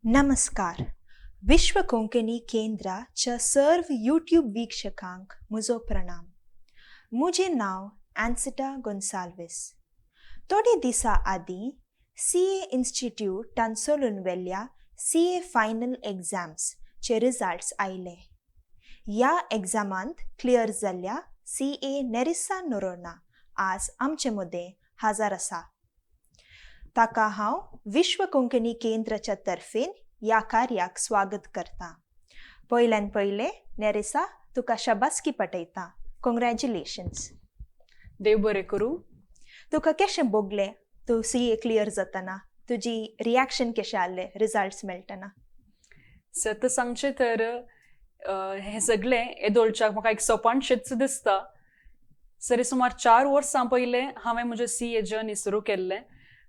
नमस्कार. विश्व कोंकणी केंद्राच्या सर्व यूट्यूब वीक्षकांक म्हजो प्रणाम. म्हजें नांव एन्सिटा गोन्साल्वीस. थोडे दिसां आदीं सी ए इन्स्टिट्यूटान चलून वेल्ल्या सी ए फायनल एग्जाम्सचे रिजल्ट्स आयले. ह्या एग्जामांत क्लियर जाल्ल्या सी ए नेरिसा नोरोना आज आमचे मदें हाजर आसा. ताका हांव विश्व कोंकणी केंद्राच्या तर्फेन ह्या कार्याक स्वागत करता. पयल्यान पयलें नेरिसा, तुका शाबासकी पटयता. कॉंग्रॅच्युलेशन्स. देव बरें करूं. तुका कशें भोगलें तूं सी ए क्लियर जातना? तुजी रिएक्शन कशें आसलें रिजल्ट्स मेळटना? सत सांगचें तर हें सगळें येदोळच्याक म्हाका एक सोपानशेंच दिसता. सरी सुमार 4 वर्सां पयलें हांवें म्हजें सी ए जर्नी सुरू केल्लें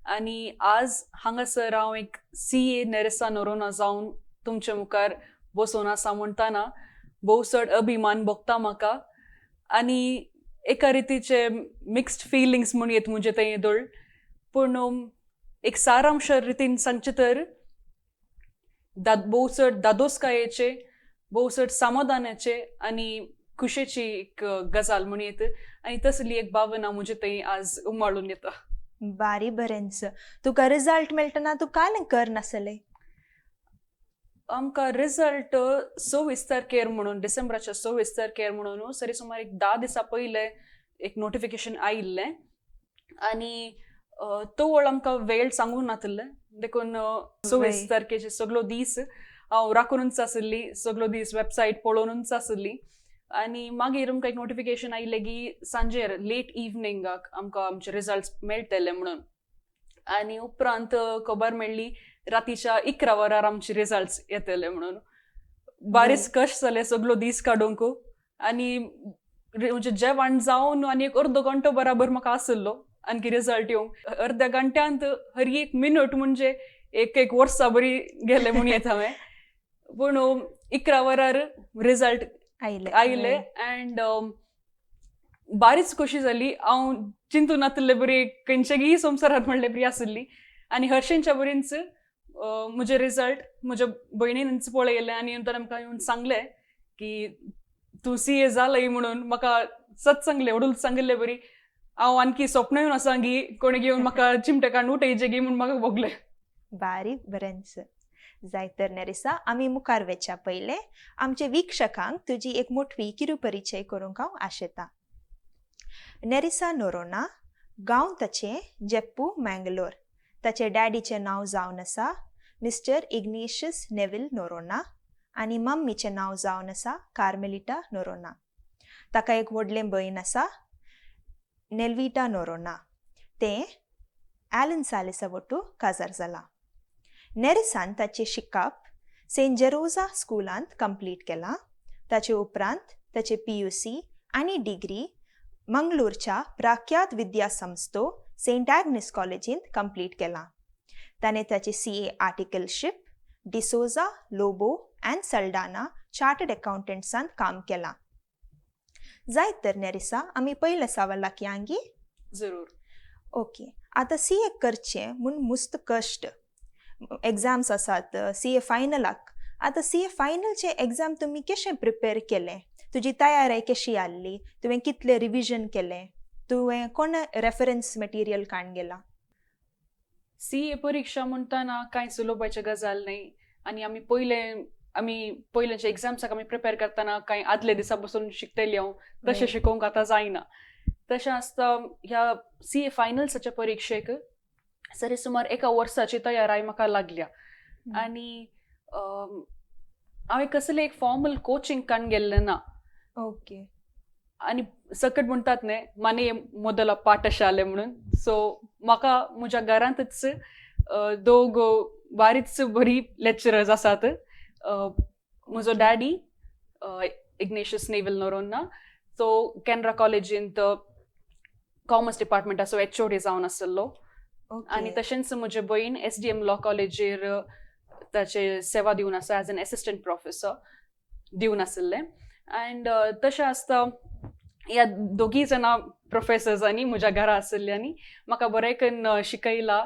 आनी आज हांगासर हांव एक सी ए नेरेसा नोरोना जावन तुमचे मुखार बसून आसा म्हणटाना भोव चड अभिमान भोगता म्हाका आनी एका रितीचे मिक्स्ड फिलिंग्स म्हण येत म्हजे थंय येदोळ. पूण एक सारांश रितीन सांगचें तर भोव चड दादोसकायेचे, भोव चड समाधानाचे आनी खुशेची एक गजाल म्हण येत आनी तसली एक भावना म्हजे थंय आज उमाळून येता. बारी बरेंच. तुका रिजल्ट मेळटना तूं कांय कर नासलें? आमकां रिजल्ट 26 तारखेर म्हणून, डिसेंबराच्या 26 तारखेर म्हणून सरी सुमार एक 10 दिसां पयलें एक नोटिफिकेशन आयिल्लें आनी तवळ आमकां वेळ सांगूंक नातिल्लें. देखून 26 तारखेचे सगलो दीस हांव राखूनच आशिल्ली, सगलो दीस वेबसायट पळोवनूच आशिल्ली आनी मागीर आमकां एक नोटिफिकेशन आयिल्लें की सांजेर लेट इवनिंगाक आमकां आमचे रिजल्ट्स मेळटले म्हणून. आनी उपरांत खबर मेळ्ळी रातीच्या 11 वरार आमचे रिजल्ट्स येतले म्हणून. बारीच कश्ट जाले सगलो दीस काडूंक आनी म्हणजे जेवण जावन आनी एक अर्दो घंटो बराबर म्हाका आशिल्लो आणखी रिजल्ट येवंक. अर्द्या घंट्यांत हर एक मिनट म्हणजे एक एक वर्सा बरी गेले म्हूण येता हांवें. पूण 11 वरार रिजल्ट आयले. आयले अँड बारीच खोशी जाली. हांव चिंतून नातिल्ले बरी खंयचेगी संवसारांत म्हणले बरी आशिल्ली आनी हर्शींच्या बरींच म्हजे रिजल्ट म्हज्या भयणीनच पळयलें आनी नंतर आमकां येवन सांगलें की तूं सी ए जालय म्हणून. म्हाका सत सांगलें, वडूल सांगिल्ले बरी हांव आणखी स्वप्न येवन आसा गी कोणी घेवन म्हाका चिमटे काडून उठयचे गी म्हूण म्हाका भोगलें. बारीक बरेंच. जाय तर नेरिसा, आमी मुखार वेच्या पयलें आमचे वीक्षकांक तुजी एक मोटवी किरू परिचय करूंक हांव आशेतां. नेरिसा नोरोना, गांव ताचें जेप्पू, मँगलोर. ताचे डॅडीचें नांव जावन आसा मिस्टर इग्नेशियस नेविल नोरोना आनी मम्मीचें नांव जावन आसा कार्मेलिटा नोरोना. ताका एक व्हडलें भयण आसा, नेल्विटा नोरोना. तें ॲलन सालिसा वटू काजार जालां. नेरिसान ताचें शिकप सेंट जेरोजा स्कुलांत कंप्लीट केलां. ताचे उपरांत ताचे पीयूसी आनी डिग्री मंगळूरच्या प्रख्यात विद्यासंस्थो सेंट एग्नेस कॉलेजींत कंप्लीट केलां. ताणें ताचे C A articleship D'Souza Lobo and Saldanha chartered अकाउंटंट्सांत काम केलां. जायत तर नेरिसा, आमी पयल्या सवालाक यांगी. जरूर. ओके, आतां सी ए करचें म्हूण मुस्त कश्ट, एग्जाम्स आसात सी ए फायनलाक. आतां सी ए फायनलचे एग्जाम तुमी कशें प्रिपेर केलें? तुजी तयारी कशी आसली? तुवें कितलें रिविजन केलें? तुवें कोण रेफरन्स मटेरियल काडून गेलां? सी ए परिक्षा म्हणटाना कांय सुलोवपाची गजाल न्हय आनी आमी पयल्याच्या एग्जाम्साक आमी प्रिपेर करतना कांय आदले दिसा बसून शिकतली हांव तशें शिकोवंक आतां जायना. तशें आसता ह्या सी ए फायनल्साच्या परिक्षेक सरी सुमार एका वर्साची तयाराय म्हाका लागल्या आनी हांवें कसलें एक फॉर्मल कोचिंग काडून गेल्लें ना. आनी सकट म्हणटात न्ही, माने ಮೊದಲ ಪಾಠಶಾಲೆ म्हणून. सो म्हाका म्हज्या घरांतच दोग बारीच बरी लेक्चरर्स आसात. म्हजो डॅडी इग्नेशियस नेवल नोरोन्ना, तो केनरा कॉलेजींत कॉमर्स डिपार्टमेंटाचो एचओडी जावन आशिल्लो आनी तशेंच म्हजे भयण एसडीएम लॉ कॉलेजीर ताचे सेवा दिवन आसा, एज एन एसिस्टंट प्रोफेसर दिवन आशिल्लें. अँड तशें आसता ह्या दोगी जाणां प्रोफेसर्सांनी म्हज्या घरा आशिल्ल्यांनी म्हाका बरें करून शिकयला.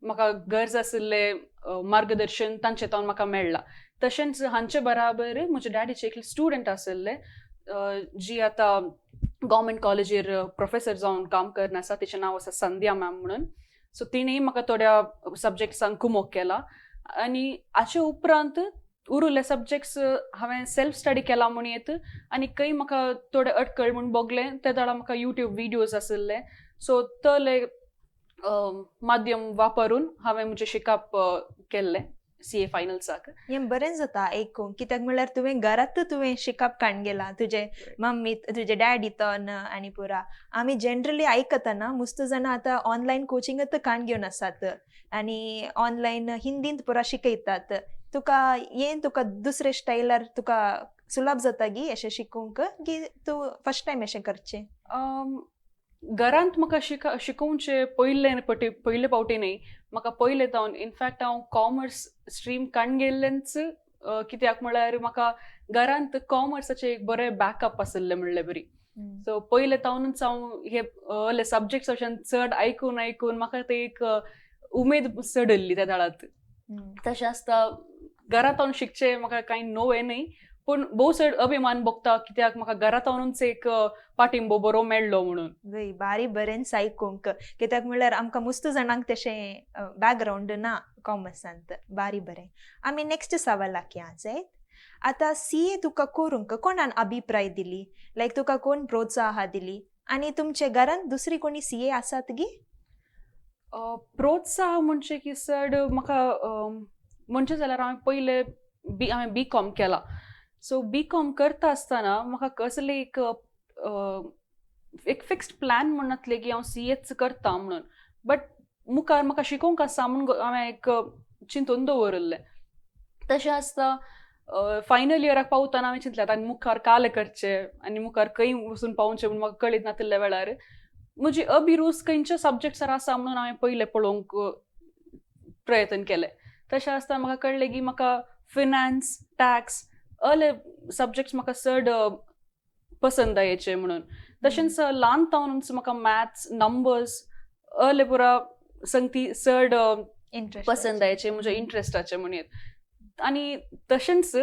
म्हाका गरज आशिल्ले मार्गदर्शन तांचे तावन म्हाका मेळ्ळां. तशेंच हांचे बराबर म्हजे डॅडीचे एकले स्टुडंट आशिल्ले, जी आतां गव्हर्मेंट कॉलेजीर प्रोफेसर जावन काम करन आसा, तिचें नांव आसा संध्या मॅम म्हणून. सो तिणेंय म्हाका थोड्या सब्जेक्ट्सांक कुमोक केला आनी हाचे उपरांत उरिल्ले सब्जेक्ट्स हांवें सेल्फ स्टडी केला म्हूण येत आनी खंय म्हाका थोडे अटकळ म्हूण भोगलें ते वेळार म्हाका युट्यूब विडियोज आशिल्ले, सो तले माध्यम वापरून हांवें म्हजें शिकप केल्लें सीए फायनल्साक. हें बरें जाता आयकूंक, कित्याक म्हणल्यार तुवें घरांत तुवें शिकप काडून गेलां, तुजे मम्मी, तुजे डॅडी तो आनी पुरा. आमी जनरली आयकतना मस्त जाणां आतां ऑनलायन कोचिंगच काडून घेवन आसात आनी ऑनलायन हिंदींत पुरा शिकयतात. तुका हें तुका दुसरे स्टायलार तुका सुलभ जाता गी अशें शिकूंक की तूं फर्स्ट टायम अशें करचें? घरांत म्हाका शिकोवचें पयले पटी पयले पावटी न्ही, म्हाका पयले जावन इनफॅक्ट हांव कॉमर्स स्ट्रीम काडून गेल्लेंच, कित्याक म्हळ्यार म्हाका घरांत कॉमर्साचें एक बरें बॅकअप आशिल्लें म्हणलें बरी. सो पयले तावनूच हांव हे असले सब्जेक्ट्स अशें चड आयकून आयकून म्हाका ते एक उमेद चडिल्ली त्या वेळार. तशें आसता घरांत हांव शिकचें म्हाका कांय नवें न्ही, पूण भोव चड अभिमान भोगता कित्याक म्हाका घरांत हांवूच एक पाटिंबो बरो मेळ्ळो म्हणून. वय, बारी बरेंच आयकूंक, कित्याक म्हणल्यार आमकां मस्त जाणांक तशें बॅकग्रावंड ना कॉमर्सांत. बारी बरें, आमी नेक्स्ट सवालाक या जायत. आतां सीए तुका करूंक कोणान अभिप्राय दिली, लायक तुका कोण प्रोत्साह दिली आनी तुमचे घरांत दुसरी कोणी सीए आसात गी? प्रोत्साह म्हणचे की चड म्हाका म्हणचें जाल्यार हांवें पयले बी हांवें बी कॉम केला. सो बी कॉम करता आसतना म्हाका कसले एक एक फिक्स्ड प्लॅन म्हण नासलें की हांव सी एच करता म्हणून, बट मुखार म्हाका शिकोवंक आसा म्हूण हांवें एक चिंतून दवरिल्लें. तशें आसता फायनल इयराक पावतना हांवें चिंतलें आतां मुखार काले करचें आनी मुखार खंय वचून पावचें म्हूण म्हाका कळीत नातिल्ल्या वेळार म्हजी अभिरूच खंयच्या सब्जेक्ट्सार आसा म्हणून हांवें पयलें पळोवंक प्रयत्न केलें. तशें आसतना म्हाका कळ्ळें की म्हाका फिनान्स, टॅक्स असले सब्जेक्ट्स म्हाका चड पसंद येचे म्हणून. तशेंच ल्हान तावनूच म्हाका मॅथ्स, नंबर्स असले पुरा संगती चड इंट्रस्ट पसंद यायचे, म्हज्या इंट्रस्टाचे म्हणयेत. आनी तशेंच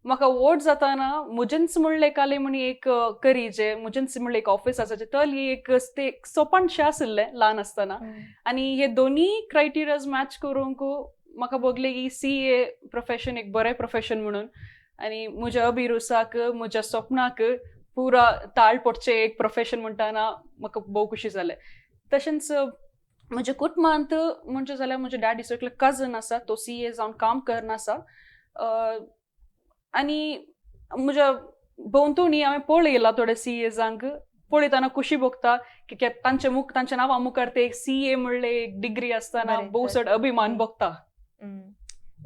म्हाका व्हड जाताना म्हजेंच म्हणलें काले म्हणी एक करी जे म्हजेंच म्हणलें एक ऑफिस आसाचें तली एक ते सोपानशें आशिल्लें ल्हान आसतना. आनी हे दोनी क्रायटेरियाज मॅच करूंक म्हाका भोगलें की सी ए प्रोफेशन एक बरें प्रोफेशन म्हणून आनी म्हज्या अभिरुसाक, म्हज्या स्वप्नाक पुरा ताळ पडचें एक प्रोफेशन म्हणटाना म्हाका भोव खुशी जालें. तशेंच म्हज्या कुटुंबांत म्हणचें जाल्यार म्हज्या डॅडीचो एकलो कजन आसा, तो सी ए जावन काम करना आसा आनी म्हज्या भोंवतणी हांवें पळयलां थोडे सी एजांक पळयतना खुशी भोगता की तांचे मुख तांच्या नांवा मुखार ते एक सी ए म्हणले एक डिग्री आसतना भोव चड अभिमान भोगता.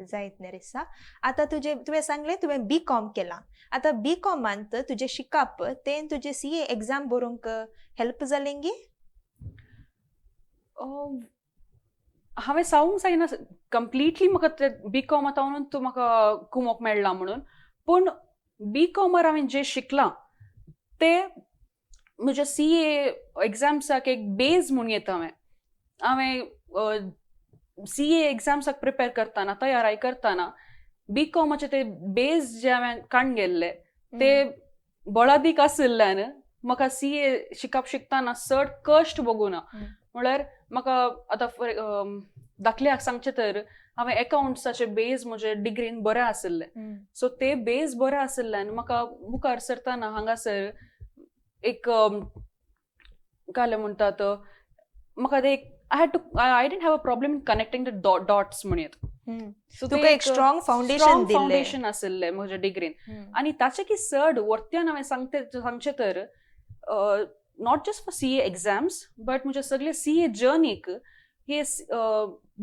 जायत नेरिसा, आतां तुजें तुवें सांगलें तुवें बी कॉम केलां, आतां बी कॉमांत तुजें शिकप तें तुजें सी ए एग्जाम बरोवंक हेल्प जालें गी? हांवें सांगूंक जायना कंप्लिटली म्हाका ते बी कॉम आतां तूं म्हाका कुमोक मेळ्ळा म्हणून, पूण बी कॉमार हांवें जें शिकलां तें म्हज्या सी ए एग्जाम्साक एक बेज म्हूण येता. हांवें सी ए एग्जाम्साक प्रिपेर करतना, तयारी करतना बी कॉमाचे ते बेज जे हांवें काडून गेल्ले ते बळादीक आशिल्ल्यान म्हाका सी ए शिकप शिकतना चड कश्ट भोगूना. म्हळ्यार म्हाका आतां दाखल्याक सांगचें तर हांवें एकाउंट्साचे बेज म्हजे डिग्रीन बरें आशिल्ले, सो ते बेज बरे आशिल्ल्यान म्हाका मुखार सरतना हांगासर एक काय म्हणटात म्हाका ते एक I didn't have a problem in connecting the dots म्हणयेत. सो तुका एक स्ट्रॉंग फावंडेशन दिल्लें, फावंडेशन आशिल्लें म्हज्या डिग्रीन. आनी ताचे की चड वर्त्यान हांवें सांगचें तर not just for CA exams but म्हज्या सगळे सी ए जर्नीक हे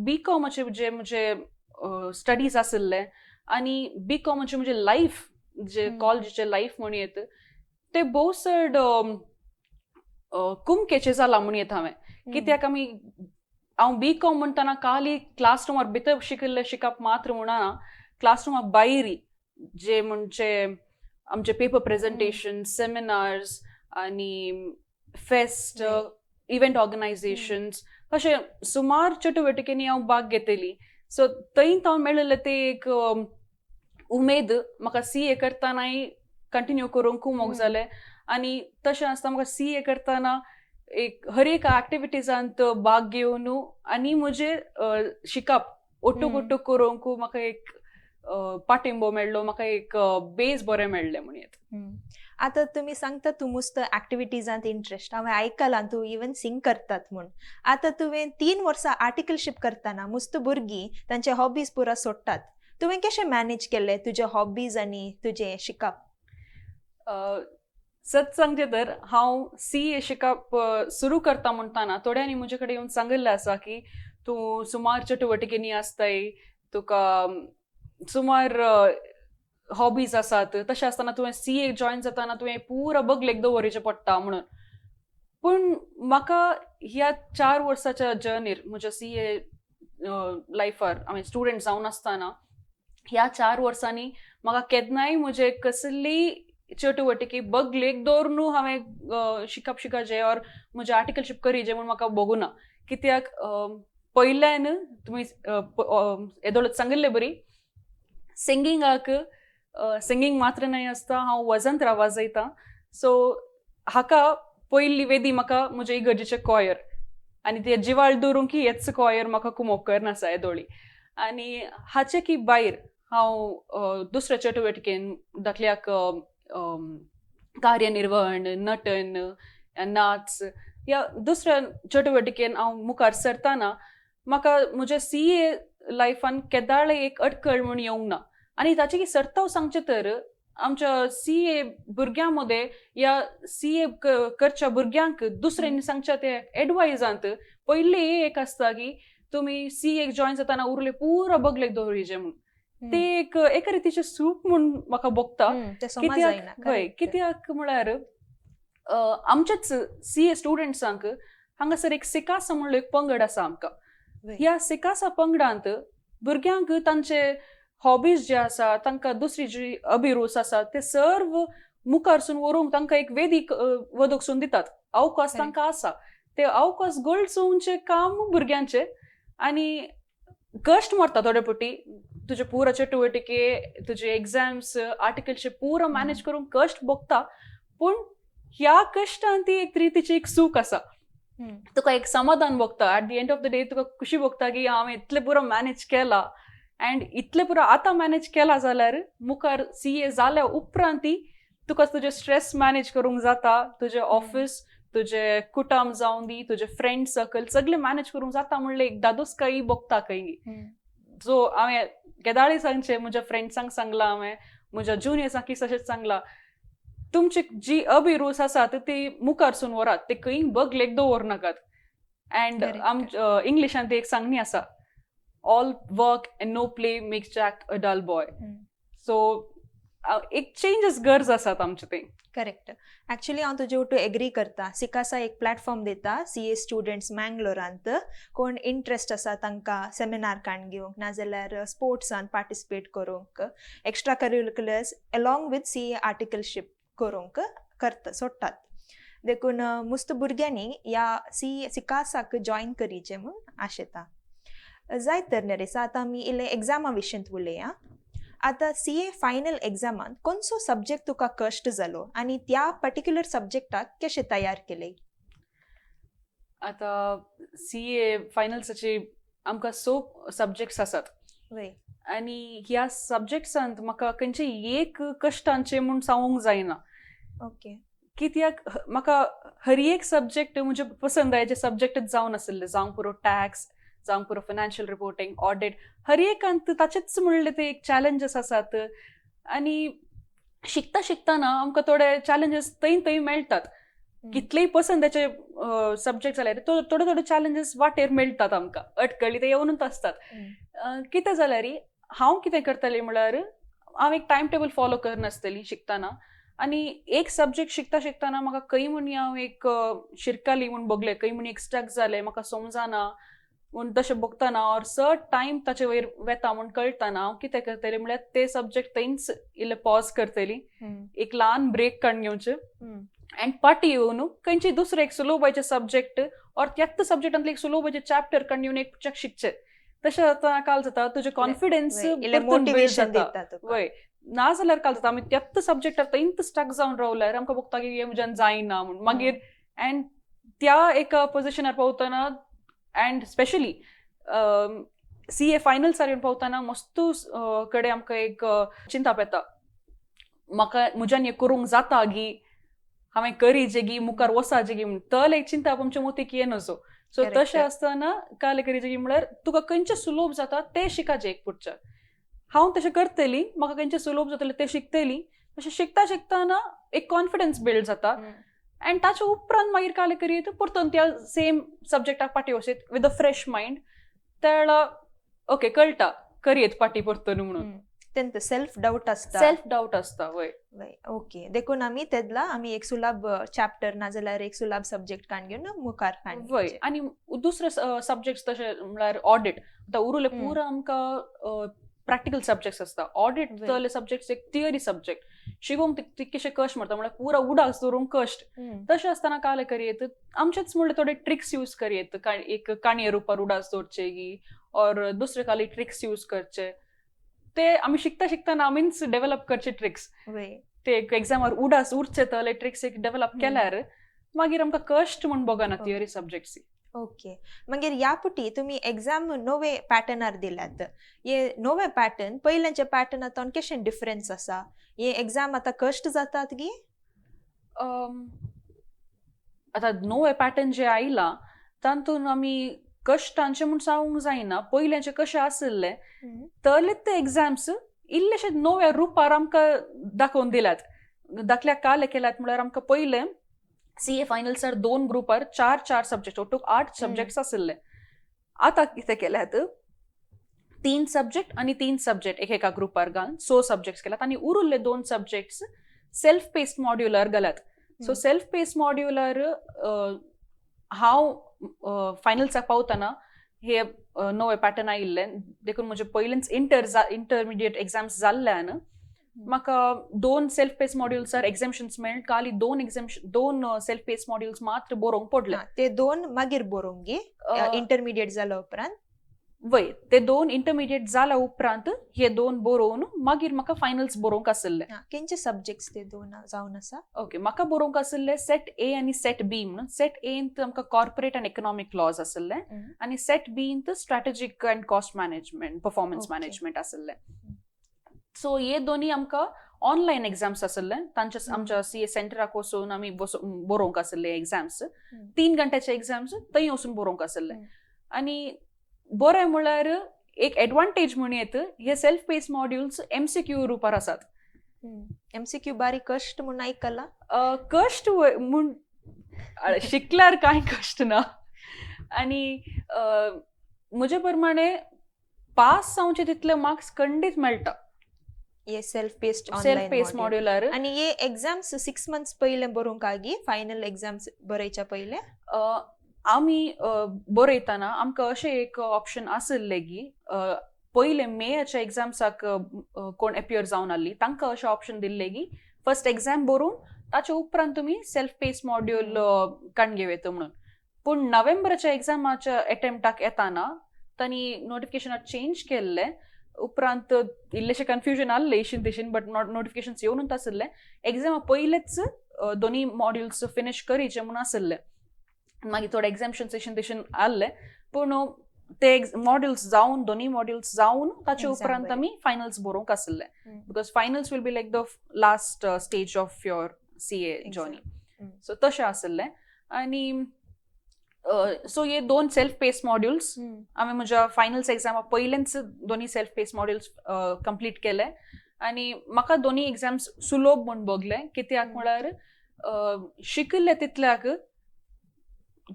बी कॉमाचे जे म्हजे स्टडीज आशिल्ले आनी बी कॉमाचे म्हजे लायफ जे कॉलेजीचे लायफ म्हणयेत ते भोव चड कुमकेचें जालां म्हणयेत हांवें. कित्याक आमी हांव बी कॉम म्हणटना खाली क्लासरुमार भितर शिकिल्लें शिकप मात्र म्हणना, क्लासरुमा भायर जे म्हणजे आमचे पेपर प्रेजेंटेशन, सेमिनार्स आनी फेस्ट, इव्हेंट ऑर्गनायझेशन्स अशे सुमार चटुवटिकेंनी हांव भाग घेतली. सो थंय हांव मेळिल्लें ते एक उमेद म्हाका CA करतनाय कंटिन्यू करूंक खूब मोग जालें. आनी तशें आसतना म्हाका CA करतना एक हर एक एक्टिविटीजांत भाग घेवन आनी म्हजें शिकप ओटूक ओटूक करूंक म्हाका एक पाठिंबो मेळ्ळो, म्हाका एक बेज बरें मेळ्ळें म्हणयेत. आतां तुमी सांगता तूं मुस्त एक्टिविटीजांत इंट्रस्ट, हांवें आयकलां तूं इवन सिंग करतात म्हूण. आतां तुवें 3 वर्सां आर्टिकलशीप करतना मुस्त भुरगीं तांचे हॉबीज पुरा सोडटात, तुवें कशें मॅनेज केलें तुजे हॉबीज आनी तुजें शिकप? सत सांगचें तर हांव CA शिकप सुरू करता म्हणटाना थोड्यांनी म्हजे कडेन येवन सांगिल्लें आसा की तूं सुमार चटुवटिकेंनी आसताय, तुका सुमार हॉबीज आसात, तशें आसतना तुवें CA join जाताना तुवें पुरा बगलेक दवरिचें पडटा म्हणून. पूण म्हाका ह्या 4 वर्साच्या जर्नीर म्हज्या CA लायफार हांवें स्टुडंट जावन आसतना ह्या 4 वर्सांनी म्हाका केन्नाय म्हजे कसली चटुवटिकी बगलेक दवरून हांवें शिकप शिकाचें ऑर म्हजें आर्टिकलशीप करीचें म्हूण म्हाका भोगूना. कित्याक पयल्यान तुमी येदोळच सांगिल्ले बरी सिंगिंगाक सिंगींग मात्र न्हय आसता, हांव वजंत्रा वाजयतां. सो हाका पयली वेदी म्हाका म्हजे इगर्जेचें कॉयर आनी ते जिवाळ दवरूंक की हेच कॉयर म्हाका कुमोक करनासा येदोळी. आनी हाचे की भायर हांव दुसऱ्या चटुवटिकेन धाकल्याक कार्यनिर्वहण, नटन, नाच ह्या दुसऱ्या चटुवटिकेन हांव मुखार सरतना म्हाका म्हज्या CA लायफान केदाळे एक अडकळ म्हूण येवंक ना. आनी ताचे की सर्ताव सांगचें तर आमच्या CA भुरग्यां मदें ह्या CA करच्या भुरग्यांक दुसऱ्यांनी सांगच्या ते एडवायजांत पयलें एक आसता की तुमी CA join जाताना उरले पुरा बगलेक दवरिचें म्हूण. ते एक एका रितीचें सूख म्हूण म्हाका भोगता. कित्याक हय, कित्याक म्हळ्यार आमच्याच CA स्टुडंट्सांक हांगासर एक सिकासा म्हणलो एक पंगड आसा आमकां. ह्या सिकासा पंगडांत भुरग्यांक तांचे हॉबीज जे आसा, तांकां दुसरी जी अभिरूच आसा ते सर्व मुखारसून व्हरूंक तांकां एक वेदीक वदोकसून दितात. अवकाश तांकां आसा, ते अवकाश गळसोवचें काम भुरग्यांचें. आनी कश्ट मारता थोडे पटी तुजे पुरा चटुवटिके, तुजे एग्जाम्स, आर्टिकलशीप पुरा मॅनेज करूंक कश्ट भोगता, पूण ह्या कश्टान ती एक रितीची एक सूख आसा, तुका एक समाधान भोगता. At the end of the day तुका खुशी भोगता की हांवें इतलें पुरो मॅनेज केला एंड इतलें पुरो आतां मॅनेज केला जाल्यार मुखार CA जाल्या उपरांत तुका तुजें स्ट्रेस मॅनेज करूंक जाता, तुजें ऑफिस, तुजें कुटुंब जावन दी, तुजें फ्रेंड सर्कल सगळें मॅनेज करूंक जाता म्हणलें एक दादोसकाय भोगता खंय. सो हांवें केदाळी सांगचें म्हज्या फ्रेंड्सांक सांगलां, हांवें म्हज्या ज्युनियर्सांक तशेंच सांगलां, तुमची जी अभिरूच आसा ती मुखारसून व्हरात, ते खंय बगलेक दवर नाकात. एंड इंग्लिशांत एक सांगणी आसा, all work and no play makes Jack a dull boy. So एक चेंजस गरज आसात आमचे ते. करेक्ट. ऍक्च्युली हांव तुजे वटू एग्री करता. सिकासा एक प्लॅटफॉर्म दिता CA स्टुडंट्स मँगलोरांत, कोण इंट्रस्ट आसा तांकां सेमिनार काण घेवंक नाजाल्यार स्पोर्ट्सांत पार्टिसिपेट करूंक, extra curriculars along with CA articleship करूंक करता सोडटात. देखून मुस्त भुरग्यांनी ह्या सिकासाक जॉयन करीचें म्हूण आशेता. जायत तर नरेसा, आतां आमी इल्लें एग्जामा विशींत उलया. आतां CA final एग्जामान कोणसो सब्जेक्ट तुका कश्ट जालो आनी त्या पर्टिक्युलर सब्जेक्टाक कशें तयार केलें? आतां CA फायनल्साचे आमकां 6 सब्जेक्ट्स आसात आनी ह्या सब्जेक्ट्सांत म्हाका खंयचे एक कश्टांचें म्हूण सांगूंक जायना. ओके. कित्याक म्हाका हर एक सब्जेक्ट म्हजे पसंदायेचे सब्जेक्टच जावन आशिल्ले, जावंक पुरो टॅक्स, जावंक पुरो फायनान्शियल रिपोर्टींग, ऑडिट, हर एकांत ताचेच म्हणले ते एक चॅलेंजीस आसात. आनी शिकता शिकतना आमकां थोडे चॅलेंजीस थंय थंय मेळटात. कितलेय पसंदाचे सब्जेक्ट जाल्यार थोडे थोडे चॅलेंजीस वाटेर मेळटात आमकां, अटकळी ते येवनूच आसतात. कितें जाल्यार हांव कितें करतलें म्हळ्यार हांव एक टायम टेबल फॉलो करनासतली शिकतना. आनी एक सब्जेक्ट शिकता शिकतना म्हाका खंय म्हूण हांव एक शिरकाली म्हूण बगलें, खंय म्हूण एक स्टक जालें, म्हाका समजना म्हूण तशें बगतना ऑर चड टायम ताचे वयर वेता म्हूण कळटना हांव कितें करतलें म्हळ्यार ते सब्जेक्ट थंयच इल्लें पॉज करतली, एक ल्हान ब्रेक काडून घेवचें अँड पाटी येवन खंयचे दुसरे एक सुलोबायचे सब्जेक्ट ऑर त्याच सब्जेक्टांतले एक सुलोबायचे चॅप्टर काडून येवन एक शिकचें. तशें जाता काल जाता तुजें कॉन्फिडन्स मोटिवेशन दिता. वय, ना जाल्यार काल जाता आमी त्याच सब्जेक्टार थंयच स्टक जावन रावल्यार आमकां भोगता की हें म्हज्यान जायना म्हूण. मागीर अँड त्या एका पोजिशनार पावतना अँड स्पेशली CA फायनल्सार येवन पावतना मस्त कडेन आमकां एक चिंताप येता, म्हाका म्हज्यान हें करूंक जाता गी, हांवें करी जेगी, मुखार वचा जेगी म्हूण. तल एक चिंताप आमच्या मतीक येनजो. सो तशें आसतना काल करी जेगी म्हळ्यार तुका खंयचें सुलोभ जाता तें शिकाचें एक पुढच्या. हांव तशें करतली, म्हाका खंयचें सुलोभ जातलें तें शिकतली. तशें शिकता शिकतना एक कॉन्फिडन्स बिल्ड जाता अँड ताच्या उपरांत मागीर काल करी परतून त्या सेम सब्जेक्टाक फाटीं वचत विथ अ फ्रेश मायंड. त्या वेळा ओके कळटा करयेत फाटीं परतून म्हणून. तेंत सेल्फ डावट आसता. सेल्फ डावट आसता वय. ओके, देखून आमी तेदला आमी एक सुलाभ चॅप्टर नाजाल्यार एक सुलाभ सब्जेक्ट काण घेवन मुखार काण. वय, आनी दुसरे सब्जेक्ट्स तशे म्हळ्यार ऑडिट आतां उरले पुरा आमकां प्रॅक्टिकल सब्जेक्ट्स आसता. ऑडिट तले सब्जेक्ट्स एक थियरी सब्जेक्ट शिकोवंक तितकेशे कश्ट मारता, म्हळ्यार पुरा उडास दवरूंक कश्ट. तशें आसतना काल करयेत आमचेच म्हणल्यार थोडे ट्रिक्स यूज करयेत, एक काणये रुपार उडास दवरचे गी ऑर दुसरे खाली ट्रिक्स यूज करचे. ते आमी शिकता शिकतना आमीच डेव्हलप करचे ट्रिक्स. ते एक एग्जामार उडास उरचे तले ट्रिक्स एक डेव्हलप केल्यार मागीर आमकां कश्ट म्हूण बोगना थियरी सब्जेक्ट्स. ओके, मागीर ह्या पुटी तुमी एग्जाम नवे पॅटर्नार दिल्यात. हे नवे पॅटर्न पयल्याचे पॅटर्न आतां कशें डिफरन्स आसा? हे एग्जाम आतां कश्ट जातात गी? आतां नवे पॅटर्न जे आयला तातूंत आमी कश्टांचें म्हूण सांगूंक जायना. पयल्याचें कशें आशिल्लें तले ते एग्जाम्स इल्लेशे नव्या रुपार आमकां दाखोवन दिल्यात. धाकल्या काले केल्यात म्हळ्यार आमकां पयलें CA फायनल्सार 2 ग्रुपार 4-4 सब्जेक्ट ಒಟ್ಟು 8 सब्जेक्ट्स आशिल्ले. आतां कितें केल्यात 3 सब्जेक्ट आनी 3 सब्जेक्ट एक एका ग्रुपार घालून 6 सब्जेक्ट्स केल्यात आनी उरिल्ले 2 सब्जेक्ट्स सेल्फ पेस्ड मॉड्युलर घाल्यात. सो सेल्फ पेस्ड मॉड्युलर हांव फायनल्साक पावतना हे नवे पॅटर्न आयिल्ले देखून म्हजे पयलींच इंटरमिडिएट एग्जाम्स जाल्ल्यान म्हाका 2 सेल्फ पेस मॉड्युल्सार एग्जाम्शन्स मेळ खाली 2 सेल्फ पेस मॉड्युल्स मात्र बरोवंक पडले. ते 2 मागीर बरोवंक गे इंटरमिडिएट जाल्या उपरांत? वय, ते 2 इंटरमिडिएट जाल्या उपरांत हे 2 बरोवन मागीर म्हाका फायनल्स बरोवंक आशिल्ले. खंयचे सब्जेक्ट्स ते 2 जावन आसा? ओके, म्हाका बरोवंक आशिल्ले सेट ए आनी सेट बी म्हणून. सेट एंत आमकां कॉर्पोरेट आनी इकनॉमीक लॉज आशिल्ले आनी सेट बींत strategic and cost management, performance management आशिल्ले. सो हे दोन्ही आमकां ऑनलायन एग्जाम्स आशिल्ले. तांच्या आमच्या CA सेंटराक वचून आमी बरोवंक आशिल्ले एग्जाम्स. 3 घंट्याचे एग्जाम्स थंय वचून बरोवंक आशिल्ले. आनी बरें म्हळ्यार एक एडवांटेज म्हण येत हे सेल्फ पेस मॉड्युल्स MCQ रुपार आसात. MCQ बारीक कश्ट म्हूण आयकला? कश्ट म्हूण शिकल्यार कांय कश्ट ना. आनी म्हजे प्रमाणे पास जावचे तितले मार्क्स खंडीत मेळटा हे सेल्फ पेस्ड मॉड्युलर. आनी हे एग्जाम्स 6 मंथ्स पयले बरोवंक गी फायनल एग्जाम्स बरयच्या पयले? आमी बरयतना आमकां अशें एक ऑप्शन आशिल्लें की पयले मेयाच्या एग्जाम्साक कोण एपियर जावन आसली तांकां अशें ऑप्शन दिल्लें की फर्स्ट एग्जाम बरोवन ताच्या उपरांत तुमी सेल्फ पेस मॉड्यूल काडून घेवं येता म्हणून. पूण नोव्हेंबराच्या एग्जामाच्या एटेम्प्टाक येताना तांणी नोटिफिकेशनाक चेंज केल्लें. उपरांत इल्लेशें कन्फ्युजन आसलें इशीन तिशीन, बट नोटिफिकेशन्स येवनूच आशिल्लें. एग्जामा पयलेच दोनी मॉड्युल्स फिनीश करीचे म्हूण आशिल्लें. मागीर थोडे एग्जाम्शन्स इशीन तिशीन आसले, पूण ते मॉड्युल्स जावन दोनी मॉड्युल्स जावन ताचे उपरांत आमी फायनल्स बरोवंक आशिल्ले. Because finals will be like the last stage of your CA journey. So तशें आशिल्लें. आनी सो हे 2 सेल्फ पेस मॉड्युल्स हांवें म्हज्या फायनल्स एग्जामा पयलेंच दोनी सेल्फ पेस मॉड्युल्स कंप्लीट केले आनी म्हाका दोनी एग्जाम्स सुलोभ म्हूण भोगले. कित्याक म्हळ्यार शिकिल्ले तितल्याक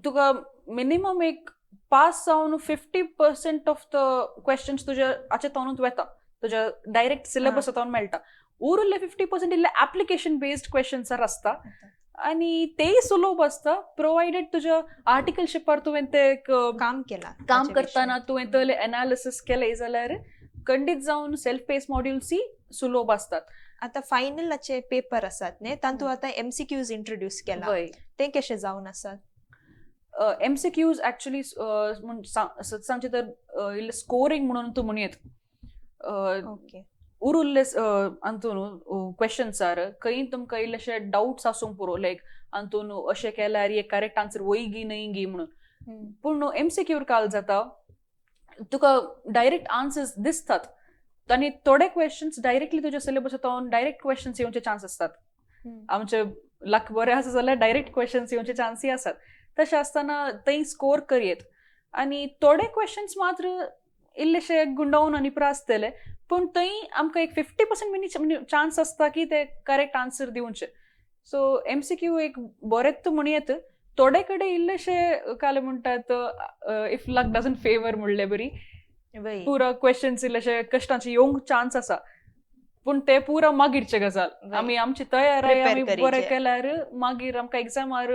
तुका मिनिमम एक पास जावन 50% ऑफ the questions तुज्या हाचे तावनूच वता, तुज्या डायरेक्ट सिलेबस तावन मेळटा. उरिल्ले 50% इल्ले एप्लिकेशन बेस्ड क्वेश्चन्स आसता आनी तेय सुलोभ आसता, प्रोवायडेड तुज्या आर्टिकलशिपार तुवें ते काम केलां, काम करतना तुवें तले एनालिसीस केलें जाल्यार खंडीत जावन सेल्फ पेस मॉड्युल्सय सुलोभ आसतात. आतां फायनलाचे पेपर आसात न्ही, तातूंत आतां MCQs introduce केला, ते कशें जावन आसात? एमसीक्यूज ऍक्च्युली सांगचे तर इल्लें स्कोरींग म्हणून तूं म्हणयेत. ओके. उरुल्ले अंतून क्वेश्चन्सार खंय तुमकां इल्लेशे डावट्स आसूंक पुरो, लायक अंतून अशें केल्यार एक करेक्ट आन्सर वयगी न्हय गी म्हणून. पूण एमसीक्यूर काल जाता तुका डायरेक्ट आन्सर्स दिसतात आनी थोडे क्वेश्चन्स डायरेक्टली तुज्या सिलेबसांतून डायरेक्ट क्वेश्चन्स येवचे चान्स आसतात. आमचे लक बरें आसा जाल्यार डायरेक्ट क्वेश्चन्स येवचे चान्सूय आसात. तशें आसतना थंय स्कोर करयेत. आनी थोडे क्वेश्चन्स मात्र इल्लेशे गुंडोवन आनी पुरो आसतले, पूण थंय आमकां एक 50% मिनी चान्स आसता की ते करेक्ट आन्सर दिवचे. सो एमसीक्यू एक बरेंच म्हणयेत. थोडे कडेन इल्लेशे काल म्हणटात if luck doesn't favour म्हणले बरी पुरा क्वेश्चन्स इल्लेशे कश्टांचे येवंक चान्स आसा, पूण ते पुरा मागीरचे गजाल. आमी आमची तयारी आमी बरें केल्यार मागीर आमकां एग्जामार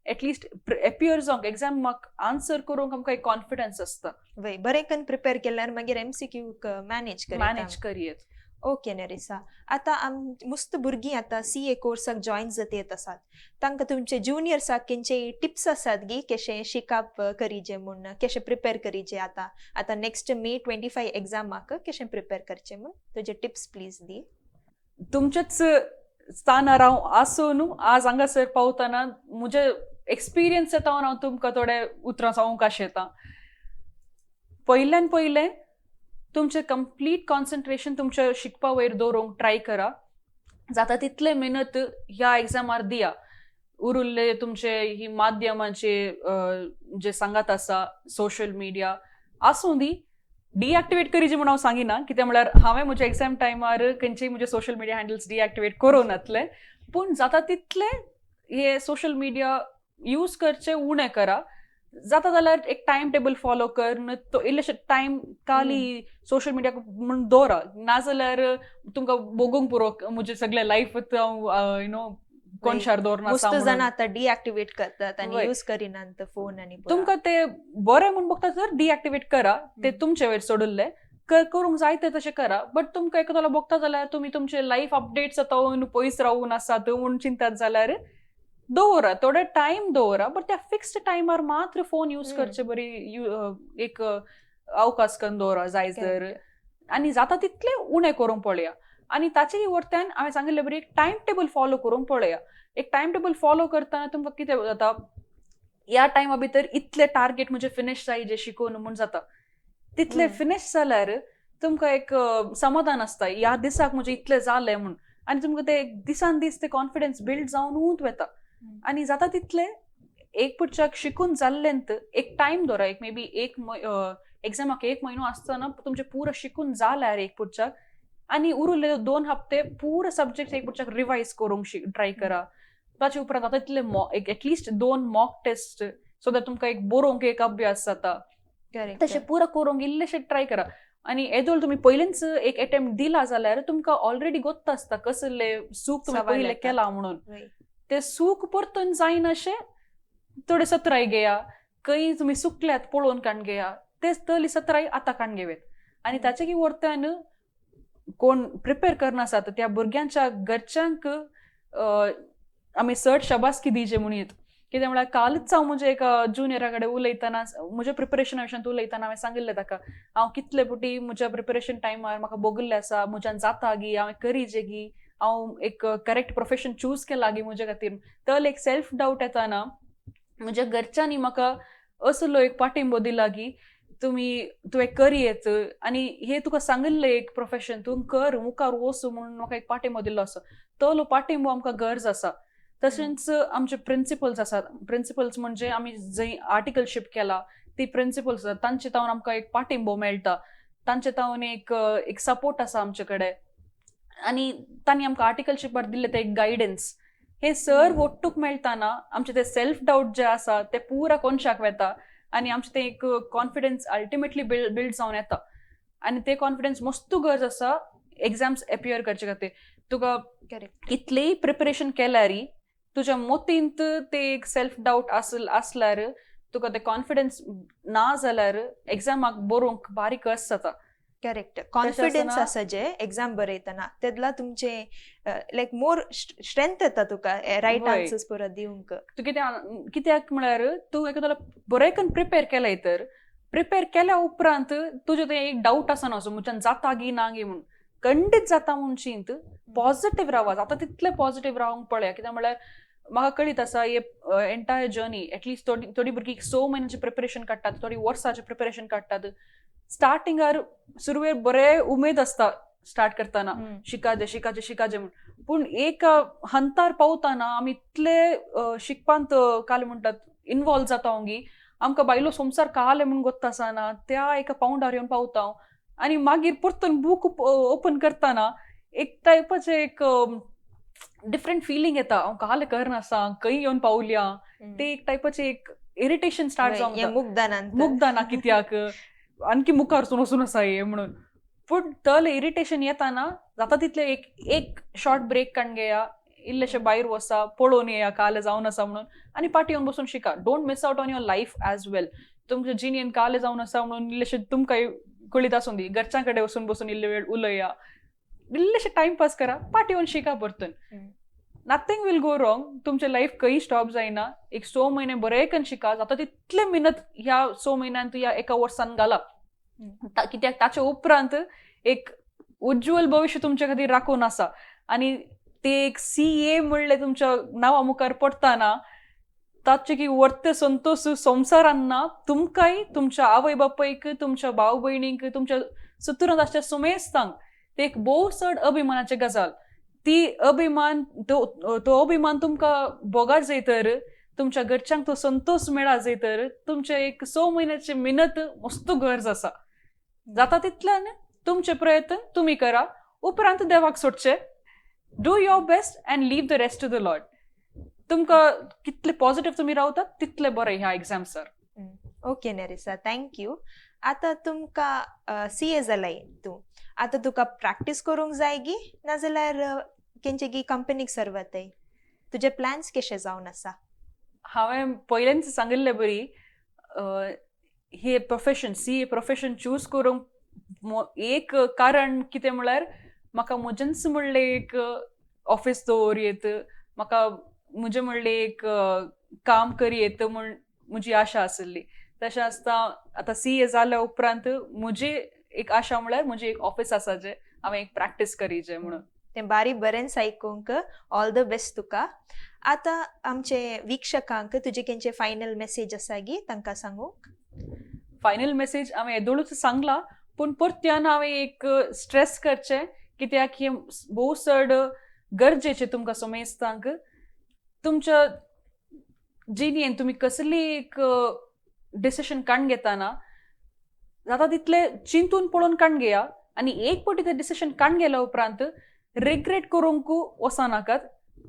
एटलिस्ट एपियर जावंक, एग्जामाक आन्सर करूंक आमकां एक कॉन्फिडन्स आसता. बरें कन प्रिपेर केल्यार मागीर एमसीक्यू मॅनेज मॅनेज करयेत. ओके नेरिसा, आतां आम मस्त भुरगीं आतां सीए कोर्साक जॉयन जात येत आसात, तांकां तुमचे ज्युनियर्साक खंयचे टिप्स आसात गी कशें शिकप करीजे म्हूण, कशें प्रिपेर करीजे आतां आतां नेक्स्ट मे 25 एग्जामाक कशें प्रिपेर करचें म्हूण तुजे टिप्स प्लीज दी. तुमचेच स्थानार हांव आसून आज हांगासर पावतना म्हजे एक्सपिरियन्स येता हांव तुमकां थोडे उतरां सांगूंक आशेतां. पयल्यान पयलें तुमचें कंप्लीट कॉन्सन्ट्रेशन तुमच्या शिकपा वयर दवरूंक ट्राय करा. जाता तितले मेहनत ह्या एग्जामार दिया. उरिल्ले तुमचे ही माध्यमांचे जे सांगात आसा, सोशल मिडिया आसूं दी, डिएक्टिवेट करीचे म्हूण हांव सांगिना, कित्याक म्हळ्यार हांवें म्हज्या एग्जाम टायमार खंयचेय म्हजे सोशल मिडिया हँडल्स डिएक्टिवेट करूं नातले. पूण जाता तितले हे सोशल मिडिया यूज करचे उणें करा. जाता जाल्यार एक टायम टेबल फॉलो कर, तो इल्लेशे टायम खाली सोशल मिडिया म्हूण दवरा, नाजाल्यार तुमकां भोगूंक पुरो म्हजें सगळें लायफ हांव you know कोनशार दवरना. मस्त जाणां आतां डिएक्टिवेट करतात आनी यूज करिनात फोन. आनी तुमकां ते बरें म्हूण बगता तर डिएक्टिवेट करा, ते तुमचे वयर सोडिल्ले करूंक जाय ते तशें करा. बट तुमकां एकादो बगता जाल्यार तुमी तुमचे लायफ अपडेट्स आतां पयस रावून आसात म्हूण चिंतात जाल्यार दवरा, थोडे टायम दवरा, बट त्या फिक्स्ड टायमार मात्र फोन यूज करचे बरी एक अवकाश करून दवरा जाय जर, आनी जाता तितले उणें करूंक पळया. आनी ताचे वरत्यान हांवें सांगिल्ले बरी एक टायम टेबल फॉलो करूंक पळया. एक टायम टेबल फॉलो करतना तुमकां कितें जाता, ह्या टायमा भितर इतले टार्गेट म्हजे फिनीश जाय जे शिकोवन म्हूण जाता, तितले फिनीश जाल्यार तुमकां एक समाधान आसता ह्या दिसाक म्हजें इतलें जालें म्हूण, आनी तुमकां ते दिसान दीस ते कॉन्फिडन्स बिल्ड जावनूच वता. आनी जाता तितले एक पुढच्याक शिकून जाल्लेंत एक टायम दवरा, एक मे बी एक एग्जामाक एक म्हयनो आसतना तुमचें पुरो शिकून जाल्यार एक पुढच्याक, आनी उरिल्ले 2 हप्ते पुरो सब्जेक्ट एक पुढच्याक रिवायज करूंक ट्राय करा. ताचे उपरांत आतां तितले एक at least 2 mock test so that तुमकां एक बरोवंक एक अभ्यास जाता, तशें पुरो करूंक इल्लेशें ट्राय करा. आनी येदोळ तुमी पयलींच एक एटेम्प्ट दिला जाल्यार तुमकां ऑलरेडी गोत्त आसता कसले चूक तुमी पयलें केला म्हणून, ते सूख परतून जायनाशें थोडे सत्राय घेया, खंय तुमी सुकल्यात पळोवन काण घेया, ते तली सत्राय आतां काण घेवेत. आनी ताचे की वरत्यान कोण प्रिपेर करनासात त्या भुरग्यांच्या घरच्यांक आमी चड शाबासकी दिवचे म्हणयेत. कित्याक म्हळ्यार कालच हांव म्हज्या एका ज्युनियरा कडेन उलयतना म्हज्या प्रिपरेशना विशयांत उलयतना हांवें सांगिल्लें ताका, हांव कितले फावटी म्हज्या प्रिपरेशन टायमार म्हाका भोगिल्लें आसा, म्हज्यान जाता गी, हांवें करीजे गी, हांव एक करेक्ट प्रोफेशन चूज केलां गी म्हज्या खातीर, तर एक सेल्फ डावट येताना म्हज्या घरच्यांनी म्हाका असलो एक पाठिंबो दिला की तुवें करयेत आनी हे तुका सांगिल्लें एक प्रोफेशन तूं कर, मुखार वचू म्हणून म्हाका एक पाठिंबो दिल्लो आसा. तो पाठिंबो आमकां गरज आसा. तशेंच आमचे प्रिंसिपल्स आसात, प्रिंसिपल्स म्हणजे आमी जंय आर्टिकलशीप केला ती प्रिंसिपल्स आसात, तांचे तावन आमकां एक पाठिंबो मेळटा, तांचे तावन एक एक सपोर्ट आसा आमचे कडेन, आनी तांणी आमकां आर्टिकलशिपार दिल्लें ते एक गायडन्स, हे सर ಒಟ್ಟುಕ್ मेळटाना आमचे ते सेल्फ डावट जे आसा ते पुरा कोनशाक वता आनी आमचे ते एक कॉन्फिडन्स अल्टिमेटली बिल्ड जावन येता. आनी ते कॉन्फिडन्स मस्त गरज आसा एग्जाम्स एपियर करचे खातीर. तुका कितलेंय प्रिपरेशन केल्यार तुज्या मोतींत ते एक सेल्फ डावट आसल्यार तुका ते कॉन्फिडन्स ना जाल्यार एग्जामाक बरोवंक बारीक कस जाता. करेक्ट, कॉन्फिडन्स आसा जे एग्जाम बरयतना तेदला तुमचे लायक मोर स्ट्रेंथ येता तुका रायट आन्सर्स परत दिवंक. तूं कित्याक म्हळ्यार तूं एका बरें करून प्रिपेर केलें तर प्रिपेर केल्या उपरांत तुजें तें एक डावट आसना असो म्हज्यान जाता गी ना गी म्हूण. खंडीत जाता म्हूण चिंत, पॉझिटिव्ह रावा, जाता तितलें पॉझिटिव्ह रावंक पळया. कित्याक म्हळ्यार म्हाका कळीत आसा हे एंटायर जर्नी एटलिस्ट थोडी थोडी भुरगीं 6 म्हयन्याचें प्रिपरेशन काडटात, थोडी वर्साचें प्रिपरेशन काडटात. स्टार्टिंगार सुरवेर बरें उमेद आसता स्टार्ट करतना, शिकाजे शिकाजे शिकाजे म्हूण, पूण एक हंतार पावतना आमी इतले शिकपांत काल म्हणटात इनवॉल्व जाता गी आमकां बायलो संवसार काले म्हूण गोत्त आसना त्या एका पावंडार येवन पावता आनी मागीर परतून बूक ओपन करतना एक टायपाचें एक डिफरंट फिलींग येता, हांव काले करनासा खंय येवन पावल्या, ते एक टायपाचें एक इरिटेशन स्टार्ट जावंक मुग्दाना मुग्दाना कित्याक आणखी मुखार वचून आसा हे म्हणून. पूण तले इरिटेशन येताना जाता तितले एक एक शॉर्ट ब्रेक काडून घेया, इल्लेशे भायर वसा पळोवन येया काले जावन आसा म्हणून आनी पाटी येवन बसून शिका. Don't miss out on your life as well. तुमच्या जिणेन काले जावन आसा म्हणून इल्लेशे तुमकां कळीत आसून दी, घरच्यां कडेन वचून बसून इल्ले वेळ उलया, इल्लेशे टायमपास करा, पाटी येवन शिका परतून. नथींग will go wrong, तुमचें लायफ खंय स्टॉप जायना. एक 6 म्हयने बरें करून शिका, जाता तितले मेहनत ह्या 6 म्हयन्यांत ह्या एका वर्सान घाला, कित्याक ताचे उपरांत एक उज्ज्वल भविश्य तुमच्या खातीर राखून आसा आनी ते एक CA म्हणले तुमच्या नांवा मुखार पडटना ताचे की वर्ते संतोष संवसारान ना, तुमकांय तुमच्या आवय बापायक, तुमच्या भाव भयणींक, तुमच्या सुतुरांत आसच्या सुमेस्तांक ते एक भोव चड अभिमानाची गजाल. ती अभिमान तो अभिमान तुमकां भोगा जाय तर, तुमच्या घरच्यांक तो संतोष मेळा जाय तर तुमचे एक 6 म्हयन्याची मेहनत मस्त गरज आसा. जाता तितल्यान तुमचे प्रयत्न तुमी करा, उपरांत देवाक सोडचे. Do your best and leave the rest to the lord. तुमकां कितले पॉझिटिव्ह तुमी रावतात तितले बरें ह्या एग्जाम्सार. Okay Nerissa, thank you. आतां तुमकां CA जालाय तूं, आतां तुका प्रॅक्टीस करूंक जाय गी नाजाल्यार केंचे गी कंपनीक सर्वतय, तुजे प्लॅन्स कशे जावन आसा? हांवें पयलेंच सांगिल्ले बरी हे प्रोफेशन CA profession choose करूंक एक कारण कितें म्हळ्यार म्हाका म्हजेंच म्हणलें एक ऑफिस दवर येत, म्हाका म्हजें म्हणलें एक काम करयेत म्हूण म्हजी आशा आशिल्ली. तशें आसता आतां CA जाल्या उपरांत म्हजी एक आशा म्हळ्यार म्हजी एक ऑफिस आसा जे हांवें एक प्रॅक्टीस करीजे म्हणून. तें बारीक बरेंच आयकूंक, ऑल the best तुका. आतां आमचे वीक्षकांक तुजे केंचे फायनल मेसेज आसा गी तांकां सांगूंक? फायनल मेसेज हांवें येदोळूच सांगला, पूण परत्यान हांवें एक स्ट्रेस करचें कित्याक हें भोव चड गरजेचें तुमकां समेस्तांक. तुमच्या जिणेन तुमी कसली एक डिसिशन काडून घेताना जाता तितलें चिंतून पळोवन काडून घेया आनी एक पटी तें डिसिशन काडून गेल्या उपरांत रिग्रेट करूंक वचनाकात.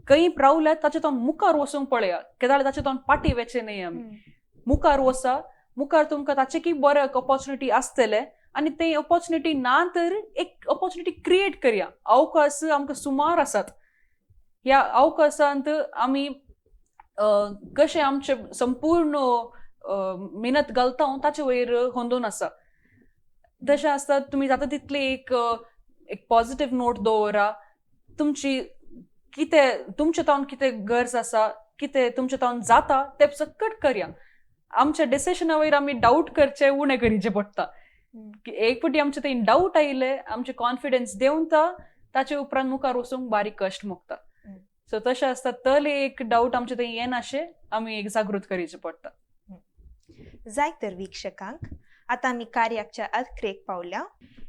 खंय रावल्यात ताचे तो मुखार वचूंक पळया, केदाळ ताचे तो पाटी वेचे न्हय आमी मुखार वचा, मुखार तुमकां ताचे की बरें ऑपॉर्च्युनिटी आसतले आनी ते ऑपॉर्च्युनिटी ना तर एक ऑपॉर्च्युनिटी क्रिएट करया. अवकाश आमकां सुमार आसात, ह्या अवकाशांत आमी कशें आमचें संपूर्ण मेहनत घालता ताचे वयर होंदून आसा. तशें आसता तुमी जाता तितले एक एक पॉझिटिव्ह नोट दवरा, तुमची कितें तुमचे तावन कितें गरज आसा, कितें तुमचे तावन जाता तें सकट करया. आमच्या डिसिशना वयर आमी डावट करचे उणें करीचें पडटा. एक पटी आमचे थंय डावट आयले आमचे कॉन्फिडन्स देंवता, ताचे उपरांत मुखार वचूंक बारीक कश्ट मोगता. सो तशें आसता तले एक डावट आमचे थंय येनाशें आमी एक जागृत करीचें पडटा. जाय तर वीक्षकांक आतां आमी कार्याच्या अखेरेक पावल्या.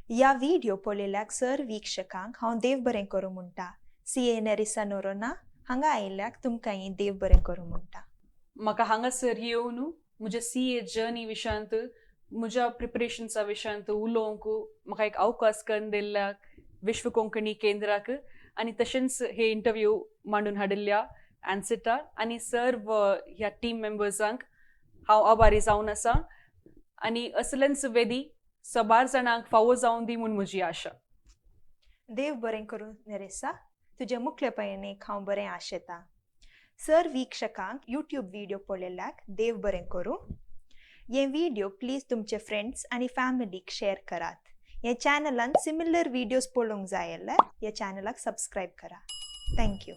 ह्या व्हिडियो पळयल्याक सर वीक्षकांक हांव देव बरें करूं म्हणटा. CA Nerissa Noronha हांगा आयिल्ल्याक तुमकां देव बरें करूं म्हणटा. म्हाका हांगासर येवन म्हज्या CA journey विशयांत म्हज्या प्रिपरेशन्सा विशयांत उलोवंक म्हाका एक अवकाश करून दिल्ल्याक विश्व कोंकणी केंद्राक आनी तशेंच हे इंटरव्यू मांडून हाडिल्ल्या एन्सिटा आनी सर्व ह्या टीम मेंबर्सांक हांव आभारी जावन आसा आनी असलेंच वेदी सबार जाणांक फावो जावन दी म्हूण म्हजी आशा. देव बरें करूं नेरिसा, तुजे मुखले पयणेक हांव बरें आशेतां. सर वीक्षकांक यूट्यूब व्हिडियो पळयल्याक देव बरें करूं. हे व्हिडियो प्लीज तुमचे फ्रेंड्स आनी फॅमिलीक शेअर करात. ह्या चॅनलान सिमिलर व्हिडियोज पळोवंक जाय जाल्यार ह्या चॅनलाक सबस्क्रायब करा. Thank you.